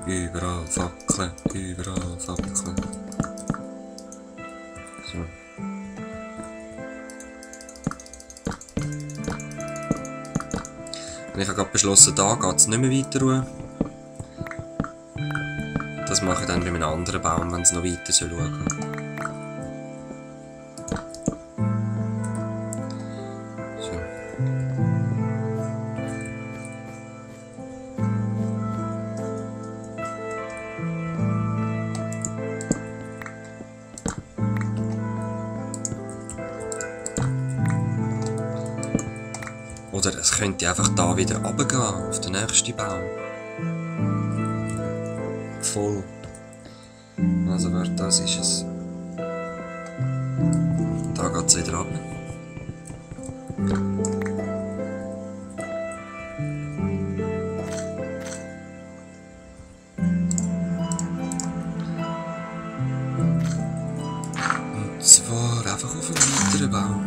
Überall Fackeln, überall Fackeln. So. Und ich habe gerade beschlossen, da geht es nicht mehr weiter ruhen. Das mache ich dann bei einem anderen Baum, wenn es noch weiter schauen soll. Oder es könnte einfach da wieder runtergehen, auf den nächsten Baum. Voll. Also warte, das ist es. Und da geht es wieder runter. Und zwar einfach auf einen weiteren Baum.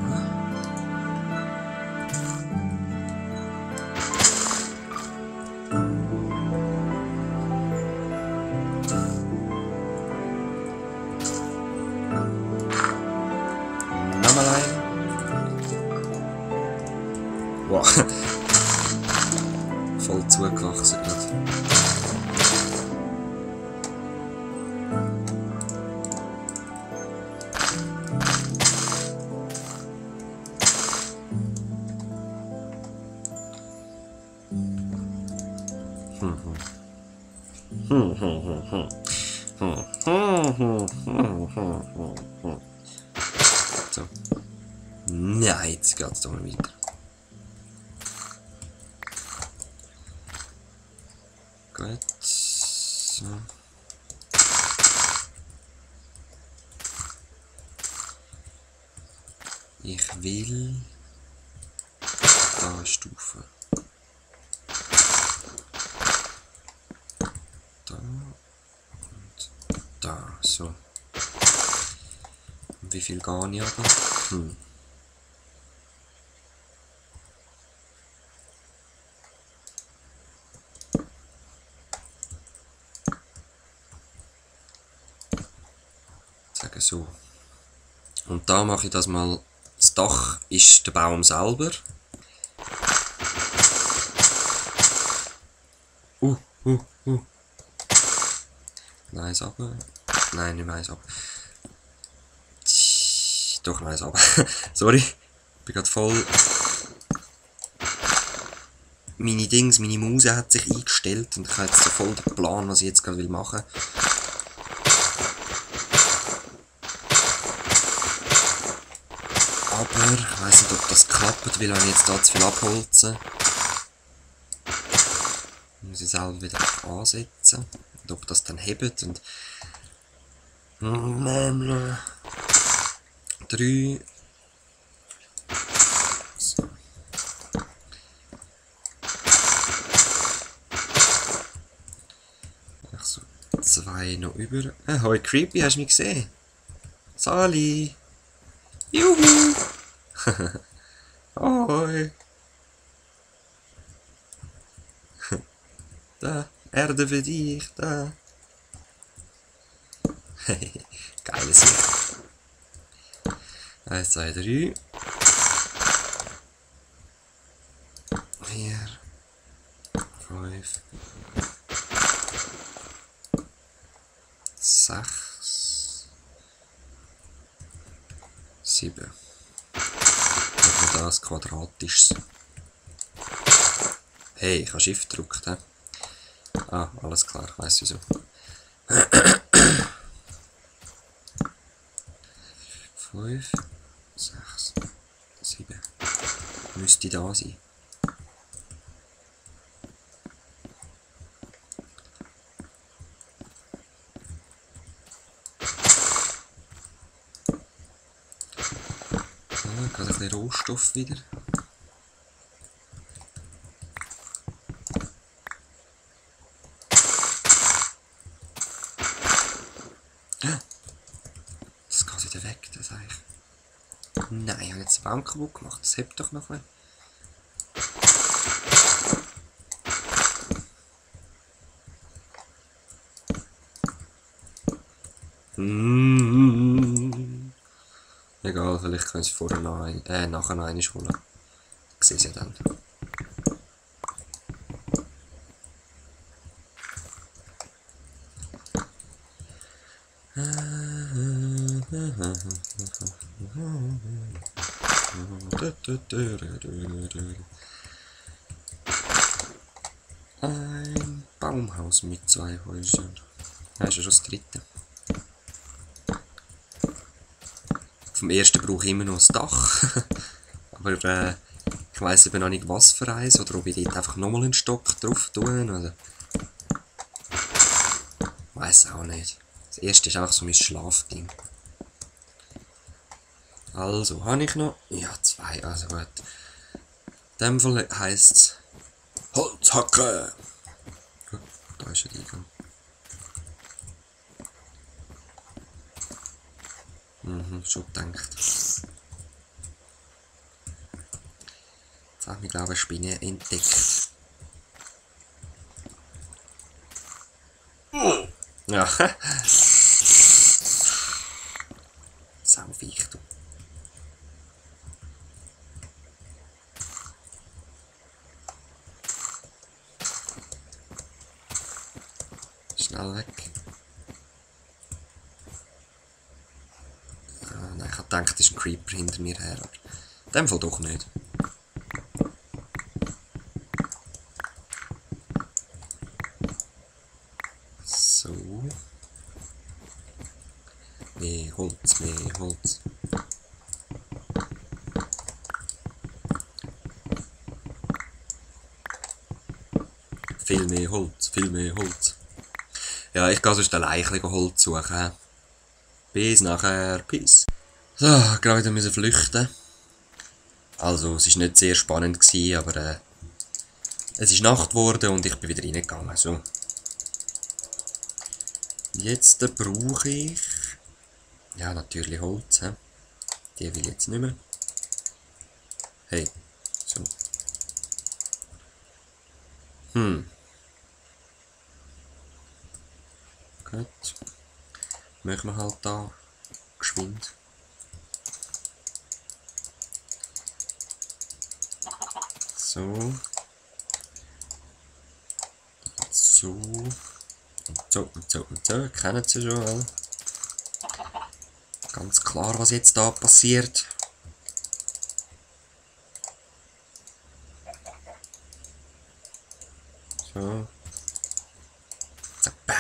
Wow. Voll zugewachsen gerade. So. Nein, jetzt geht es doch mal weiter. Gut. So. Ich will da eine Stufe. Da und da. So. Und wie viel gehe ich aber? Sagen so. Und da mache ich das mal. Das Dach ist der Baum selber. Eins runter. Nein, nicht mehr eins runter. Doch, eins runter. Sorry. Ich bin gerade voll. Meine Muse hat sich eingestellt und ich habe jetzt so voll den Plan, was ich jetzt gerade machen will. Aber ich weiss nicht, ob das klappt, weil wenn ich jetzt da zu viel abholze, muss ich selber wieder ansetzen. Und ob das dann hebt und 3. So. Ach so, 2 noch über. Hoi Creepy, hast du mich gesehen? Sali! Juhu! Hoi! Da, Erde für dich, da! Geiles Lied. 1, 2, 3. 4. 5. 6. 7. Und das quadratisch. Hey, ich habe Shift gedrückt, he? Ah, alles klar, ich weiss wieso. 5, 6, 7. Müsste da sein. Gerade ein bisschen Rohstoff wieder. Das geht wieder weg, das eigentlich. Nein, ich habe jetzt die Baum kaputt gemacht. Das hebt doch noch ein. Egal, vielleicht können sie vorher nachher noch eine holen. Ich sehe sie dann. Ein Baumhaus mit 2 Häusern. Das ist ja schon das dritte. Vom ersten brauche ich immer noch das Dach. Aber ich weiss eben noch nicht, was für eins. Oder ob ich dort einfach nochmal einen Stock drauf tun. Oder weiss auch nicht. Das erste ist einfach so mein Schlafding. Also, habe ich noch? Ja, 2, also gut. In dem Fall heisst es Holzhacke! Da ist ein Eingang. Schon gedacht. Jetzt habe ich, glaube ich, eine Spinne entdeckt. Ja. Sauviech, du. Schnell weg. Nein, ich habe gedacht, es ist ein Creeper hinter mir her. Aber in dem Fall doch nicht. So. Mehr Holz, mehr Holz. Viel mehr Holz, viel mehr Holz. Ja, ich gehe sonst allein ein bisschen Holz suchen. Bis nachher, peace. So, gerade wieder müssen flüchten. Also, es war nicht sehr spannend gewesen, aber es ist Nacht geworden und ich bin wieder reingegangen. So. Jetzt brauche ich... Ja, natürlich Holz. He? Die will ich jetzt nicht mehr. Hey, so. Gut. Machen wir halt da geschwind. So. So. Und so und so und so. Kennen Sie schon, oder? Ganz klar, was jetzt da passiert. So. So, bam.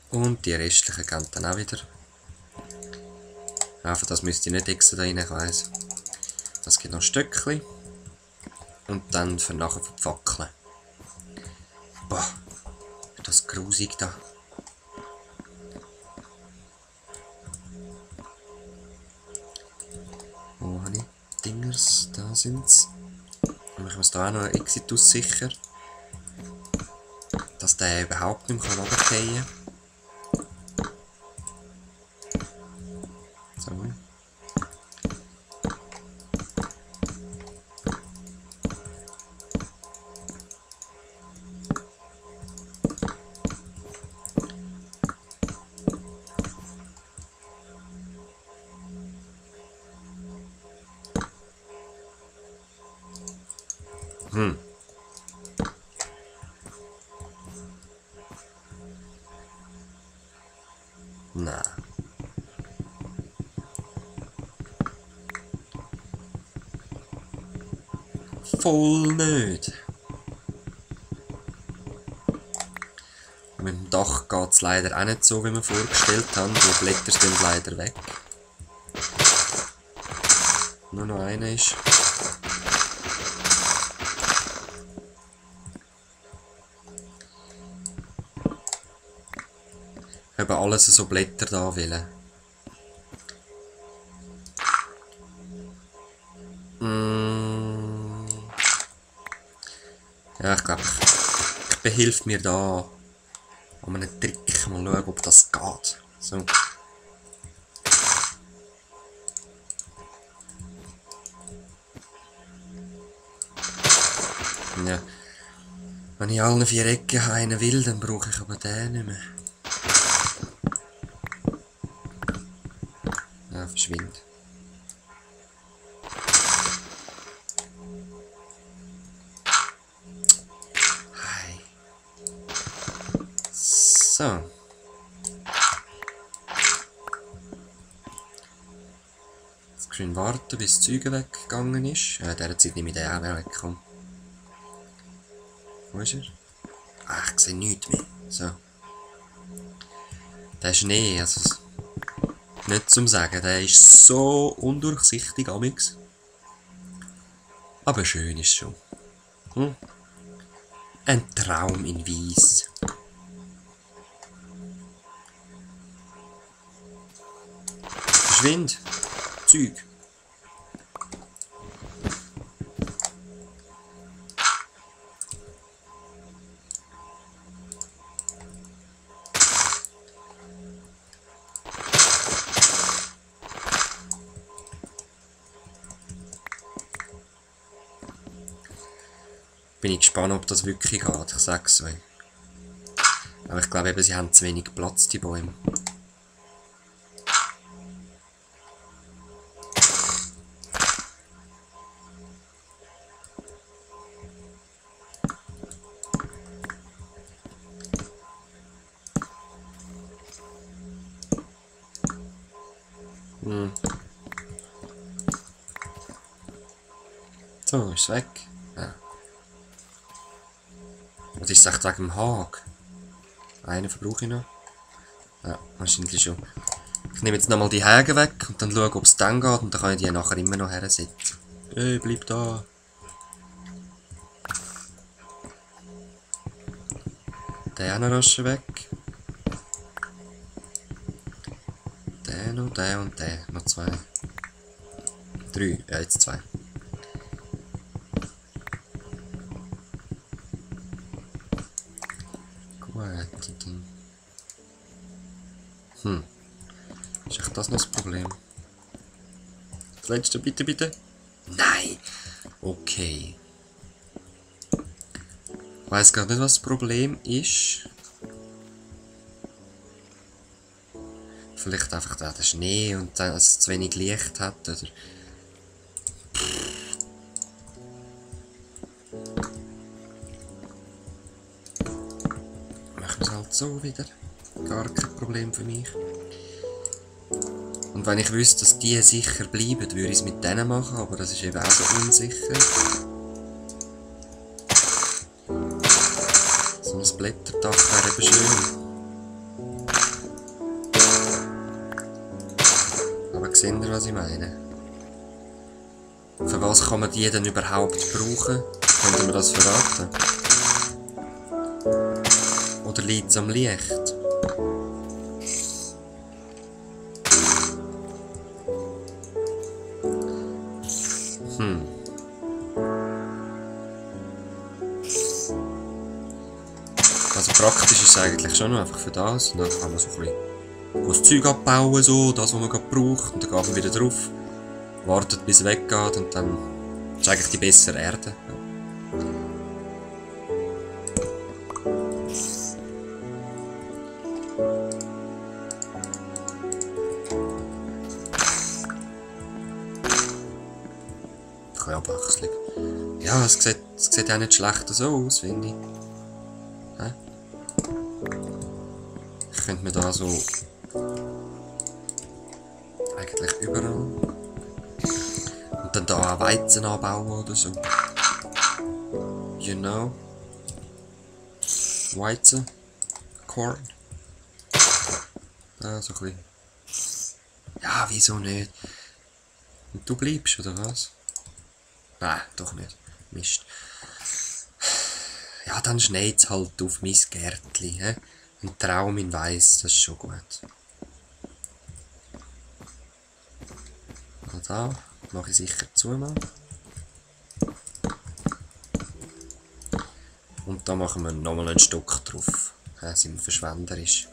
Und die restlichen gehen dann auch wieder. Einfach, das müsst ihr nicht extra da rein, ich weiss. Das gibt noch ein Stückchen. Und dann für nachher für die Fackeln. Boah, ist das grusig da. Wo habe ich Dingers? Da sind's. Dann machen wir es da auch noch einen Exitus sicher. Dass der überhaupt nicht mehr runterfallen kann. So. Nein. Voll nicht. Mit dem Dach geht es leider auch nicht so, wie wir vorgestellt haben. Die Blätter sind leider weg. Nur noch einer ist. Ich habe alles so Blätter da wollen. Ja, ich glaube, ich behilfe mir da an einem Trick. Mal schauen, ob das geht. So. Ja. Wenn ich allen 4 Ecken einen will, dann brauche ich aber den nicht mehr. Ja, verschwind. Hi. So. Jetzt schön warten, bis das Zeug weggegangen ist. Ja, in dieser Zeit nehme ich den auch weg. Komm. Wo ist er? Ah, ich sehe nichts mehr. So. Der Schnee, also nicht zum Sagen, der ist so undurchsichtig amix. Aber schön ist schon. Hm? Ein Traum in Weiss. Verschwind. Zeug. Bin ich gespannt, ob das wirklich geht. Ich sag's euch. Aber ich glaube eben, sie haben zu wenig Platz, die Bäume. So, ist es weg. Ja. Was ist es echt wegen dem Hag? Einen verbrauche ich noch. Ja, wahrscheinlich schon. Ich nehme jetzt nochmal die Häge weg und dann schaue, ob es dann geht und dann kann ich die nachher immer noch hersetzen. Hey, bleib da. Der noch rasch weg. Der noch, der und der. Noch 2. 3, ja jetzt 2. Ist echt das noch das Problem? Das letzte, bitte, bitte? Nein! Okay. Ich weiss gar nicht, was das Problem ist. Vielleicht einfach der Schnee und dass es zu wenig Licht hat, oder? Machen wir es halt so wieder. Gar kein Problem für mich. Und wenn ich wüsste, dass die sicher bleiben, würde ich es mit denen machen, aber das ist eben auch so unsicher. So ein Blätterdach wäre eben schön. Aber seht ihr, was ich meine? Für was kann man die denn überhaupt brauchen? Könnte man das verraten? Oder liegt es am Licht? Also praktisch ist es eigentlich schon noch einfach für das. Und dann kann man so ein bisschen das Zeug abbauen, so, das was man gerade braucht. Und dann geht man wieder drauf, wartet bis es weggeht und dann ist eigentlich die bessere Erde. Ein bisschen Abwechslung. Ja, es sieht auch nicht schlecht so aus, finde ich. Ich könnte mir da so eigentlich überall und dann da Weizen anbauen oder so. You know? Weizen. Corn. Da so ein bisschen. Ja, wieso nicht? Und du bleibst, oder was? Nein, doch nicht. Mist. Ja, dann schneit es halt auf mein Gärtli. He? Ein Traum in Weiss, das ist schon gut. Also da mache ich sicher zu mal. Und da machen wir nochmal einen Stock drauf. Sind wir verschwenderisch.